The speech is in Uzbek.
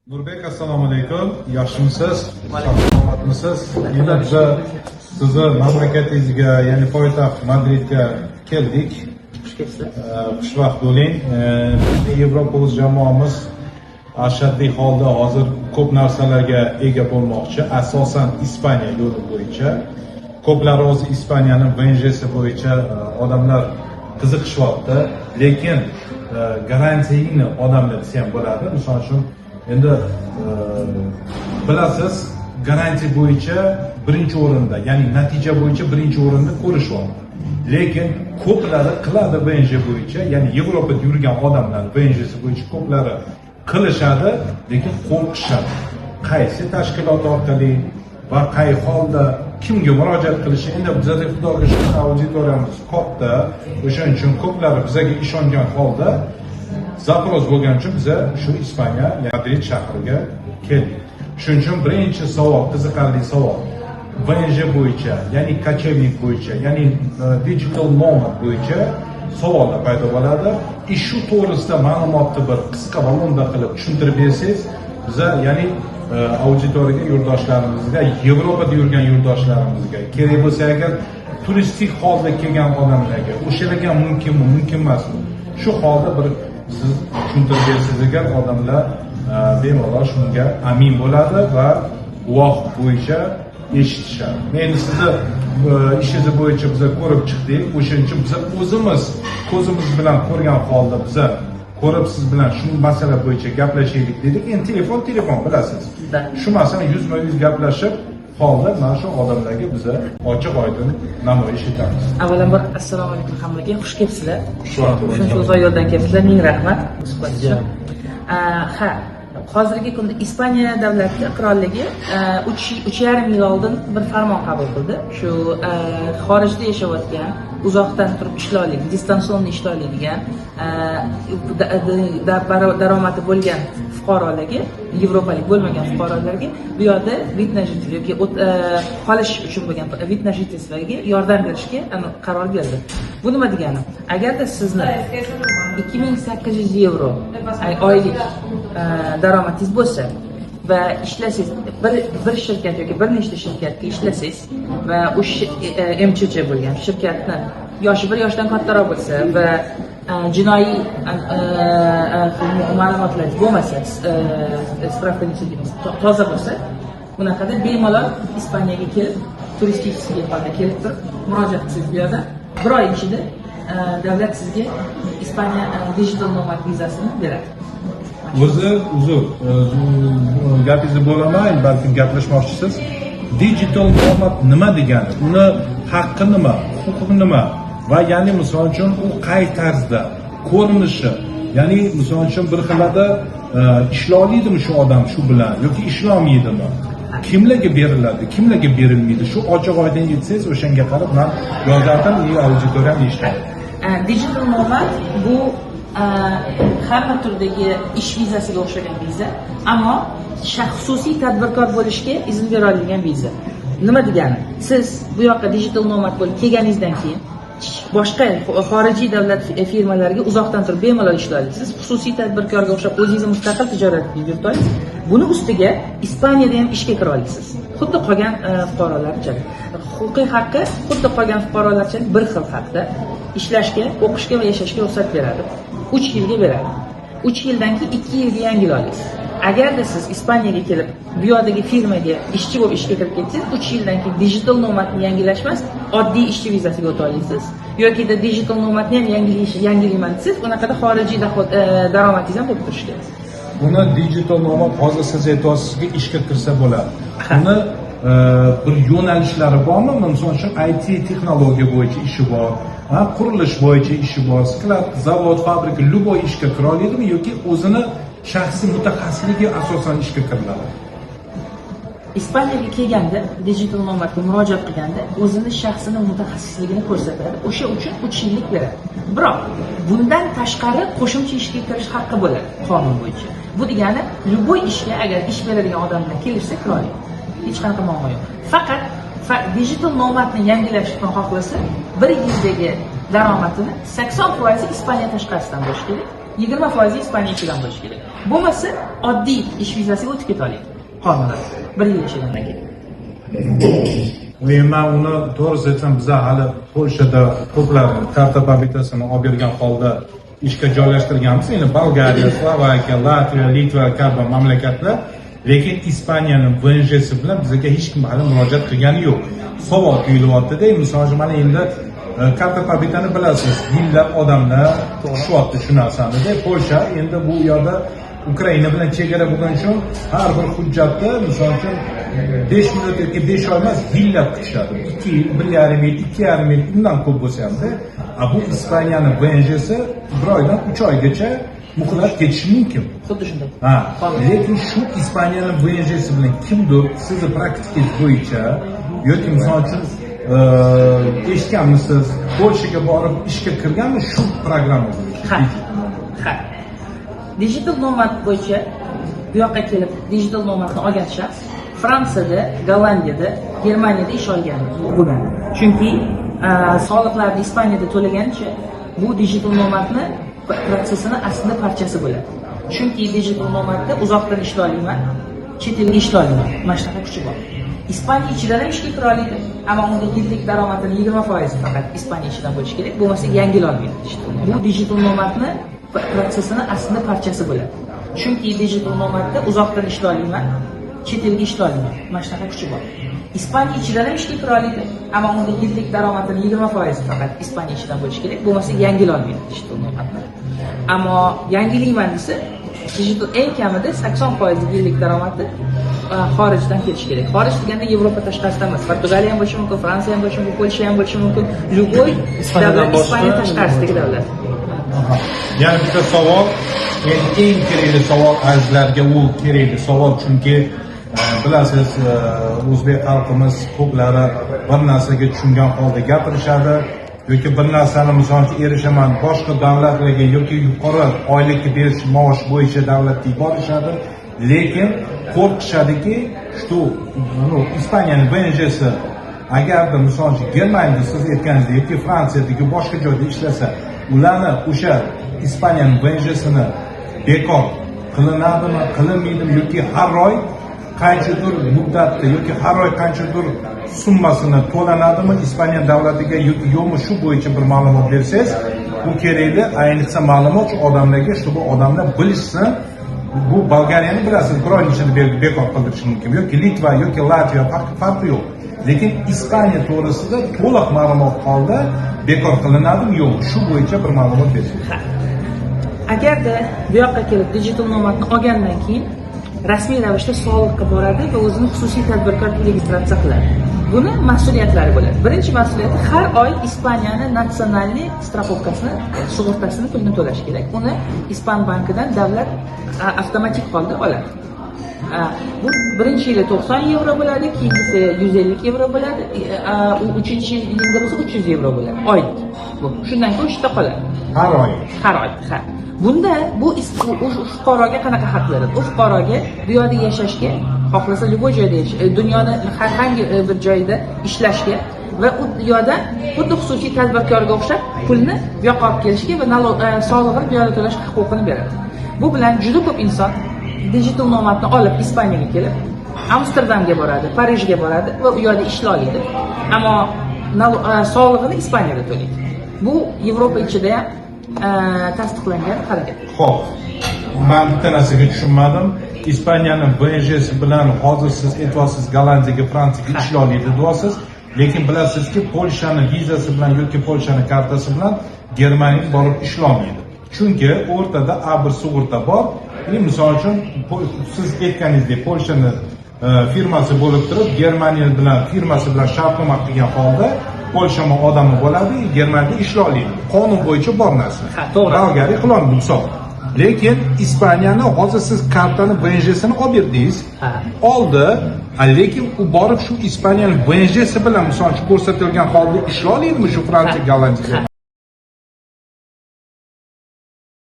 Nurbek, assalomu alaykum. Yaxshimisiz? Salomatmisiz? Endi biza sizni mamlakatingizga, ya'ni poytaxt Madridga keldik. Xush kelibsizlar. Xushvaqt bo'ling. Bizni Yevropa O'z jamoamiz ashaddiy holda hozir ko'p narsalarga ega bo'lmoqchi, asosan Ispaniya yo'li bo'yicha. Ko'plar hozir Ispaniyani ВНЖ si bo'yicha odamlar qiziqishyapti, lekin garantiyani odamlar desa ham bo'ladi. Misol uchun, endi bilasiz, garantiya bo'yicha birinchi o'rinda, ya'ni natija bo'yicha birinchi o'rinda ko'rishyapti. Lekin ko'plari qiladi ВНЖ bo'yicha, ya'ni Yevropada yurgan odamlar ВНЖ si bo'yicha ko'plari qilishadi, lekin qo'rqishadi. Qaysi tashkilot orqali va qay holda, kimga murojaat qilishi. Endi bizada, Xudoga shukur, auditoriyamiz katta, o'shaning uchun ko'plari bizaga ishongan holda запрос bo'lgani uchun biza shu Ispaniya, Madrid shahriga keldik. Shuning uchun birinchi savol, qiziqarli savol. ВНЖ bo'yicha, ya'ni кочевник bo'yicha, ya'ni digital nomad bo'yicha savollar paydo bo'ladi. И shu to'g'risida ma'lumotni bir qisqa va lo'nda qilib tushuntirib bersangiz, biza, ya'ni auditoriyaga, yurtdoshlarimizga, Yevropada yurgan yurtdoshlarimizga, kerak bo'lsa agar turistik holda kelgan odamlarga, o'shalarga ham mumkinmi, mumkin emasmi? Shu holda bir siz tushuntirib bersangiz agar, odamlar bemalol shunga amin bo'ladi va guvoh bo'yicha eshitishadi. Men endi sizni ishingiz bo'yicha biza ko'rib chiqdik. O'shaning uchun biza o'zimiz ko'zimiz bilan ko'rgan holda biza ko'rib, siz bilan shu masala bo'yicha gaplashaylik dedik. Endi telefon telefon, bilasiz. Да. Shu masala yuzma yuz gaplashib holda mana shu odamlarga biza ochiq oydin namoyish etamiz. Avvalambor, assalomu alaykum hammaga. Xush kelibsizlar. Xushvaqt bo'ling. Shuncha uzoq yo'ldan kelibsizlar. Ming rahmat suhbat uchun. Ha, hozirgi kunda Ispaniya davlati qirolligi 3,5 yil oldin bir farmon qabul qildi. Shu xorijda yashayotgan, uzoqdan turib ishlay дистанционно ishlay oladigan, daromadi bo'lgan fuqarolarga, yevropalik bo'lmagan fuqarolarga bu yoqda вид на жительство yoki qolish uchun bo'lgan вид на жительство ga yordam berishga qaror berdi. Bu nima degani? Agarda sizni 2800 yevro oylik daromadingiz bo'lsa va ishlasangiz, bir shirkat yoki bir nechta shirkatga ishlasangiz va o'sha МЧЧ bo'lgan shirkatni yoshi 1 yoshdan kattaroq bo'lsa va jinoiy ma'lumotlar bo'lmasa, справка toza bo'lsa, bunaqada bemalol Ispaniyaga kelib, turistik holda kelib turib murojaat qilsangiz, bu yoqda bir oy ichida davlat sizga Ispaniya digital nomad vizasini beradi. O'zi, uzr, gapingizni bo'laman, balkim gaplashmoqchisiz. Digital nomad nima degani? Uni haqqi nima, huquqi nima va ya'ni misol uchun u qay tarzda ko'rinishi, ya'ni misol uchun bir xilada ishlay shu odam shu bilan yoki ishlolmaydimi? Kimlarga beriladi, kimlarga berilmaydi? Shu ochiq oydin aytsangiz, o'shanga qarab man yozardim и auditoriyam eshitadi. Digital nomad bu hamma turdagi ish vizasiga o'xshagan viza, ammo xususiy tadbirkor bo'lishga izn bera oladigan viza. Nima degani? Siz bu yoqqa digital nomad bo'lib kelganingizdan keyin boshqa xorijiy davlat firmalariga uzoqdan turib bemalol ishlay olasiz. Xususiy tadbirkorga o'xshab o'zingizni mustaqil tijorat yurita olasiz. Buni ustiga Ispaniyada ham ishga kira olasiz. Xuddi qolgan fuqarolarchalik. Huquqiy haqqi xuddi qolgan fuqarolarchalik bir xil haqda ishlashga, o'qishga va yashashga ruxsat beradi. 3 yilga beradi. 3 yildan keyin 2 yilga yangilay olasiz. Agarda siz Ispaniyaga kelib, bu yoqdagi firmaga ishchi bo'lib ishga kirib ketsangiz, 3 yildan keyin digital nomadni yangilash emas, oddiy ishchi vizasiga o'ta olasiz. Yokida digital nomadni ham yangilayman desangiz, unaqada xorijiy daromadingiz ham bo'lib turishi kerak. Buni digital nomad, hozir siz aytyapsizki, ishga kirsa bo'ladi. Buni bir yo'nalishlari bormi? Misol uchun, IT texnologiya bo'yicha ishi bor, ha, qurilish bo'yicha ishi bor, склад, zavod, fabrika, любой ishga kira oladimi yoki o'zini shaxsiy mutaxassisligi asosan ishga kiriladi? Ispaniyaga kelganda, digital nomadga murojaat qilganda o'zini shaxsini mutaxassisligini ko'rsatadi. O'sha uchun 3 yillik beradi. Biroq bundan tashqari qo'shimcha ishga kirish haqqi bo'ladi qonun bo'yicha. Bu degani, любой ishga, agar ish beradigan odam bilan kelishsa, kira oladi. Hech qanaqa muammo yo'q. Faqat digital nomadni yangilashni xohlasa, bir yildagi daromadini 80% Ispaniya tashqarisidan bo'lishi kerak. 20% Ispaniya ichidan bo'lishi kerak. Bo'lmasa, oddiy ish vizasiga o'tib keta oladi. Qonunan bir yil yashagandan keyin. Man uni to'g'risi aytsam, biza hali Polshada ko'plar карта побыта sini olib bergan holda ishga joylashtirganmiz. Endi Bolgariya, Slovakiya, Latviya, Litva kabi mamlakatlar, lekin Ispaniyani ВНЖ si bilan bizga hech kim hali murojaat qilgani yo'q. Savol tuyulyapti-da, misol uchun, mana endi карта побыта ni bilasiz, yillab odamlar tushyapti shu narsani-da. Polsha endi bu yoqda Ukraina bilan chegara bo'lgani uchun har bir hujjatni, misol uchun, 5 minut yoki 5 oy emas, yillab kutishadi. 2 yil, 1,5 yil, 2,5 yil, undan ko'p bo'lsa hamda. A bu Ispaniyani ВНЖ si 1 oydan 3 oygacha muhlat ketishi mumkin. Xuddi shunday. Ha, lekin shu Ispaniyani ВНЖ si bilan kimdir sizni praktikangiz bo'yicha yoki, misol uchun, eshitganmisiz, Polshaga borib ishga kirganmi shu programma bo'yicha? Ha. Ha. Digital nomad bo'yicha bu yoqqa kelib digital nomadni olgan shaxs Fransiyada, Gollandiyada, Germaniyada ish olgan bo'lgan. Chunki soliqlarni Ispaniyada to'lagancha bu digital nomadni protsessini aslida parchasi bo'ladi. Chunki digital nomadda uzoqdan ishlay olaman, chet elga ishlay olaman. Mana shunaqa kuchi bor. Ispaniya ichidan ham ishga kira oladi, ammo unda yillik daromadini 20% faqat Ispaniya ichidan bo'lishi kerak, bo'lmasa yangilolmaydi. Bu digital nomadni protsessini aslida parchasi bo'ladi. Chunki digital nomadda uzoqdan ishlay olaman, chet elga ishlay olaman. Mana shunaqa kuchi bor. Ispaniya ichidan ham ishga kira oladi, ammo unda yillik daromadini 20% faqat Ispaniya ichidan bo'lishi kerak, bo'lmasa yangilolmaydi digital nomadni. Ammo yangilayman desa, digital eng kamida 80% yillik daromadi xorijdan kelishi kerak. Xorij deganda Yevropa tashqarisidan emas. Portugaliya ham bo'lishi mumkin, Fransiya ham bo'lishi mumkin, Polsha ham bo'lishi mumkin. Любой Ispaniyadan davlat, boshqa- Ispaniya tashqarisidagi davlat. Aha. Yana bitta savol, endi eng kerakli savol azizlarga, u kerakli savol, chunki bilasiz, o'zbek xalqimiz ko'plari bir narsaga tushungan holda gapirishadi yoki bir narsani, misol uchun, erishaman boshqa davlatlarga yoki yuqori oylik berish maosh bo'yicha davlatga yuborishadi, lekin qo'rqishadiki, что, ну, Ispaniyani ВНЖ si agarda, misol uchun, Germaniyada, siz aytganingizdek, yoki Fransiyada yoki boshqa joyda ishlasa, ularni o'sha Ispaniyani ВНЖ sini bekor qilinadimi, qilinmaydimi yoki har oy qanchadir muddatda yoki har oy qanchadir summasini to'lanadimi Ispaniya davlatiga yoki yo'qmi, shu bo'yicha bir ma'lumot bersangiz. Bu kerakli ayniqsa ma'lumot shu odamlarga, чтобы odamlar bilishsin. Bu Bolgariyani bilasiz, bir oyning ichida bekor qildirishi mumkin yoki Litva yoki Latviya, farqi yo'q, lekin Ispaniya to'g'risida to'liq ma'lumot holda bekor qilinadimi, yo'qmi, shu bo'yicha bir ma'lumot bersangiz. Ha. Agarda bu yoqqa kelib digital nomadni olgandan keyin rasmiy ravishda soliqqa boradi va o'zini xususiy tadbirkor deb registratsiya qiladi. Buni mas'uliyatlari bo'ladi. Birinchi mas'uliyati, har oy Ispaniyani национальный страховка sini, sug'urtasini pulini to'lash kerak. Uni Ispan bankidan davlat avtomatik holda oladi. Bu birinchi yili 90 yevro bo'ladi, keyingisi 150 yevro bo'ladi, u uchinchi yilda bo'lsa 300 yevro bo'ladi oylik. Bu shundan keyin o'sha qoladi. Har oy? Har oy, ha. Bunda bu u fuqaroga qanaqa haq beradi? U fuqaroga bu yoqda yashashga, xohlasa любой joyda dunyoni har qanday bir joyida ishlashga va u yoqda xuddi xususiy tadbirkorga o'xshab pulni bu yoqqa olib kelishga va налог, solig'ini bu yoqda to'lash huquqini beradi. Bu bilan juda ko'p inson digital nomadni olib Ispaniyaga kelib, Amsterdamga boradi, Parijga boradi va u yoqda ishlay oladi. Ammo solig'ini Ispaniyada to'laydi. Bu Yevropa ichida ham tasdiqlangan harakat. Ho'p, man bitta narsaga tushunmadim. Ispaniyani ВНЖ si bilan hozir siz aytyapsiz, Gollandiyaga, Fransiyaga ishlay oladi deyapsiz, lekin bilasizki, Polshani vizasi bilan yoki Polshani kartasi bilan Germaniyaga borib ishlolmaydi, chunki o'rtada A bir sug'urta bor. И misol uchun, siz aytganingizdek, Polshani firmasi bo'lib turib, Germaniya bilan firmasi bilan shartnoma qilgan holda Polshani odami bo'ladi, Germaniyada ishlay oladi, qonun bo'yicha bor narsa. Ha, to'g'ri. Bolgariya qilolmaydi, misol. Lekin Ispaniyani hozir siz kartani ВНЖ sini olib berdingiz. Ha. Oldi, lekin u borib shu Ispaniyani ВНЖ si bilan, misol uchun, ko'rsatilgan holda ishlay oladimi shu Fransiya, Ha. Gollandiyaga? Ha.